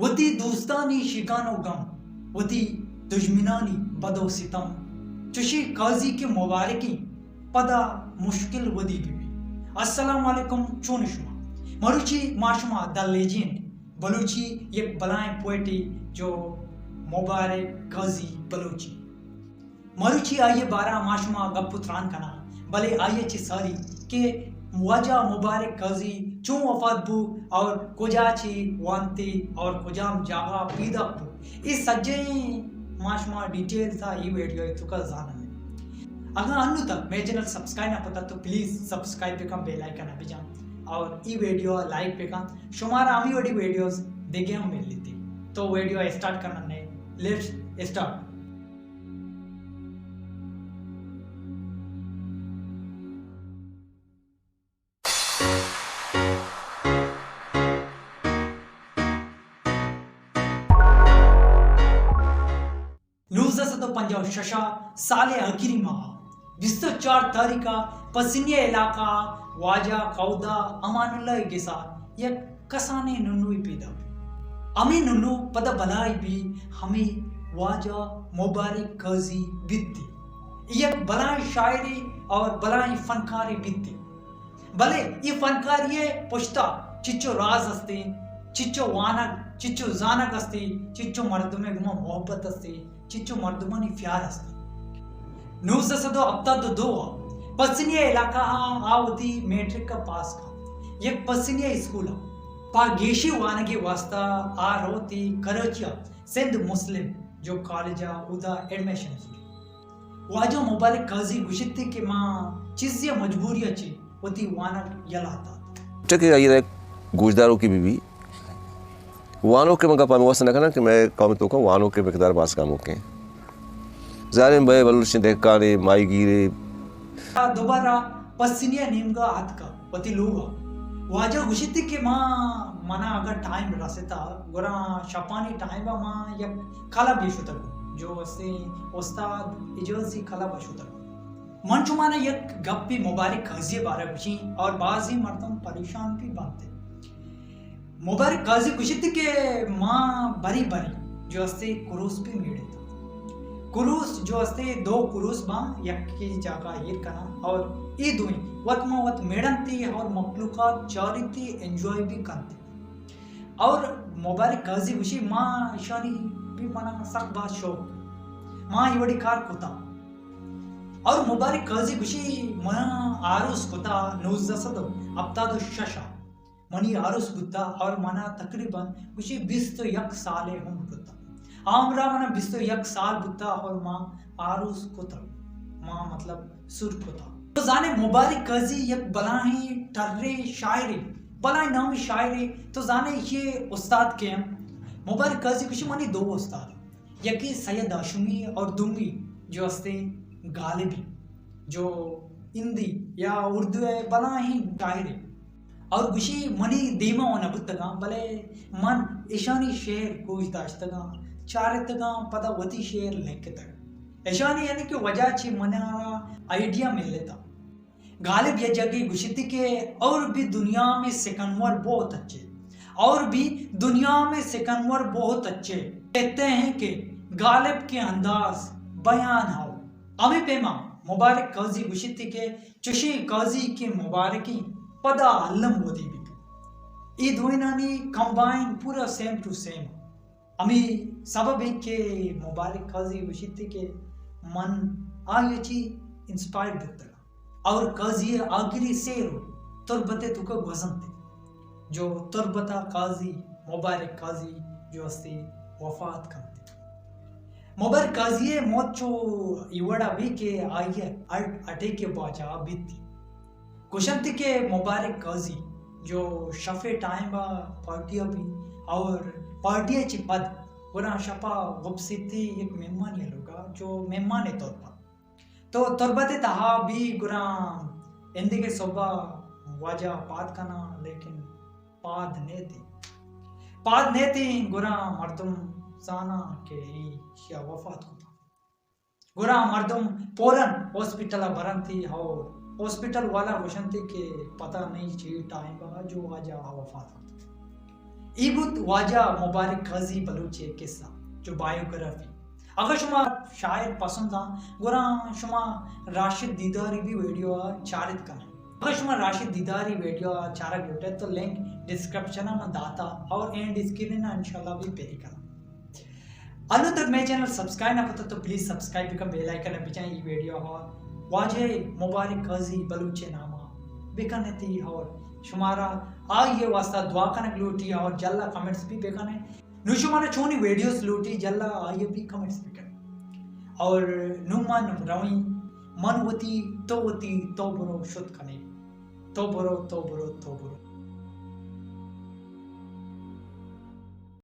وتی دوستانی شگان و گم، وتی دژمنانی بد و ستم، چوشیں قاضی کہ مبارکیں، پدا مشکل ودی بہ بی۔ السلام علیکم، چون شما؟ مروچی ما شما دا لیجنڈ بلوچی یک بلائیں پوئٹے جو مبارک قاضی بلوچی۔ مروچی آئی ءِ بارہ ءَ ما شما گپ و تران کناں، بلے آئی ءَ چہ ساری کہ واجہ مبارک قاضی چون وفات بو اور کجا چہ وانتے اور کجام جاگہ پیداک بو، اے سجہیں ما شما ڈیٹیلز ءَ اے ویڈیو ءِ توکا زانیں۔ اگاں انو تک مئے چینل سبسکرائب نہ کتا تو پلیز سبسکرائب بکن، بیل آئیکن ءَ بجن اور اے ویڈیو ءَ لائک بکن۔ شمارا ہمے وڑی ویڈیوز دگہ ہم ملیتی۔ تو ویڈیو ءَ اسٹارٹ کنن نے، لیٹس اسٹارٹ۔ نوزدہ سد و پنجاہ و شش ءِ سال ءِ آخری ماہ ءَ بیست و چار تاریخ ءَ پسنی ءِ علاقہ ءَ واجہ قودا امان اللہ ءِ گس ءَ یک کسانیں ننوے پیدا بی۔ ہمے ننو پدا بلاہی بی، ہمے واجہ مبارک قاضی بیتی۔ یک بلاہیں شاعرے اور بلاہیں فنکارے بیتی۔ بلے اے فنکاری ءِ پشتا چچو راز ہستی، چچو وانگ، چچو زانگ ہستی، چچو مردمے گما محبت ہستی، چچو مردمانی پیار ہستی۔ نوزدہ سد و ہپتاد و دو ءَ پسنی ءِ علاقہ ءَ آ وتی میٹرک ءَ پاس کت۔ یک پسنی ءِ اسکول ءَ پہ گیشی وانگی واسطہ آ روتی کراچی ءَ سندھ مسلم جو کالج ءَ اودا ایڈمیشن زوری۔ واجہ مبارک قاضی گوشتی کہ ما چیزے مجبوری ءَ چہ وتی وانگ یلہ دات۔ ٹکے آئی ءَ گوشداروکی بی بی۔ وانوک ءِ من گپ ہمے واسطہ نہ کناں کہ مئے قوم ءِ توکا وانوک ءِ مقدار باز کموکیں۔ ظاہریں بئے بلوچیں دہکانے، ماہی گیرے۔ دوبارہ پسنی ءِ نیمگا اتکا وتی لوگا۔ واجہ گوشتی کہ ما، منا اگر ٹائم رستا، گڑا شپانی ٹائم ءَ ما یک کلب ءَ شتگ، جو استیں استاد اجازی کلب ءَ شتگ۔ من شمارا یک گپے مبارک قاضی ءِ بارہ ءَ گوشیں اور بازیں مردم پریشان بھی بنت۔ مبارک قاضی گوشت کہ ما بری بری جو استے کروس بھی میڑتا۔ کروس جو استے دو کروس باں یکی جاگہ ایر کناں اور اے دوئیں وت ما وت میڑنتی اور مخلوقات چاریتی، انجوائے بھی کنتی۔ اور مبارک قاضی گوشی ما ایشانی بھی منا سک باز شوق، ما اے وڑی کار کتا۔ اور مبارک قاضی گوشی منا آروس کتا نوزدہ سد و ہپتاد و شش ءَ۔ منی آروس بوتا اور منا تقریباً گوشی بیست و یک سال عمر بوتا۔ آ عمرا منا بیست و یک سال بوتا اور ما آروس کتا۔ ما مطلب سر کتا۔ تو زانے مبارک قاضی یک بلاہیں ٹرے شاعرے، بلاہیں نامی شاعرے۔ تو زانے یہ استاد کے ہیں؟ مبارک قاضی گوشی منی دو استاد۔ یکی سید ہاشمی اور دومی جو استے غالبی، جو ہندی یا اردو ءِ بلاہیں شاعرے۔ اور گوشی منی دیما و نہ بوتگاں، بلے من ایشانی شعر گوش داشتگاں، چارتگاں، پدا وتی شعر لکھتگ۔ ایشانی یعنی کہ وجہ چی منا آئیڈیا ملتا۔ غالب یہ جگہ گوشتی کہ اور بھی دنیا میں سکنور بہت اچھے، اور بھی دنیا میں سکنور بہت اچھے، کہتے ہیں کہ غالب کے انداز بیان ہو۔ ہمے پیما مبارک قاضی گوشتی کہ چشیں قاضی کہ مبارکیں پدا الم ودی بکن۔ اے دوئینانی کمبائن پورا سیم ٹو سیم۔ ہمے سبب انت کہ مبارک قاضی گوشیت کہ من آئی چی انسپائر بوتگاں۔ اور قاضی آخری سیر تربت توکا گوزنت، جو تربت قاضی مبارک قاضی جو استی وفات کنت۔ مبارک قاضی موت چو ایوڑا بھی کہ آئی اٹ-، اٹیک باجا بیتی۔ گوشنت کہ مبارک قاضی جو شفے ٹائم ءَ پارٹی ءَ بی اور پارٹی ءَ چی پد گڑا شپا گپسیتی یک مہمانی لوگا جو مہمان طور پر تو تربت تہا بی گڑا اندگہ صبح واجہ پاد کنا، لیکن پاد نیتی، پاد نیتی گڑا مردم زانا کہ ای شیا وفات کتا۔ گڑا مردم فوراً ہاسپٹل ءَ برنتی اور ہاسپٹل والا گوشنتی کہ پتہ نہیں چی ٹائم ءَ جو واجہ وفات کت۔ ای بوت واجہ مبارک قاضی بلوچ ءِ قصہ، جو بایوگرافی۔ اگر شما شاعر پسند آں، گڑا شما راشد دیداری بھی ویڈیو ءَ چارت کن۔ اگر شما راشد دیداری ویڈیو ءَ چارگ لوٹ ئے تو لنک ڈسکرپشن ءَ من داتا اور اینڈ اسکرین ءَ انشاءاللہ بھی پلی کناں۔ انو تک مئے چینل سبسکرائب نہ کتگ تو پلیز سبسکرائب بکن، بیل آئیکن ءَ بجائیں، ای ویڈیو ءَ واجہ مبارک قاضی بلوچ ءِ نام ءَ بکن اتی اور شمارا آئی ءِ واسطہ دعا کنگ لوٹی اور جلد کمنٹس بھی بکن ئے۔ نو شمارا چونی ویڈیوز لوٹی جلد آئی ءِ بھی کمنٹس بکن۔ اور نو من رویں، من وتی، تو وتی، تو برو شت کنے۔ تو برو، تو برو، تو برو۔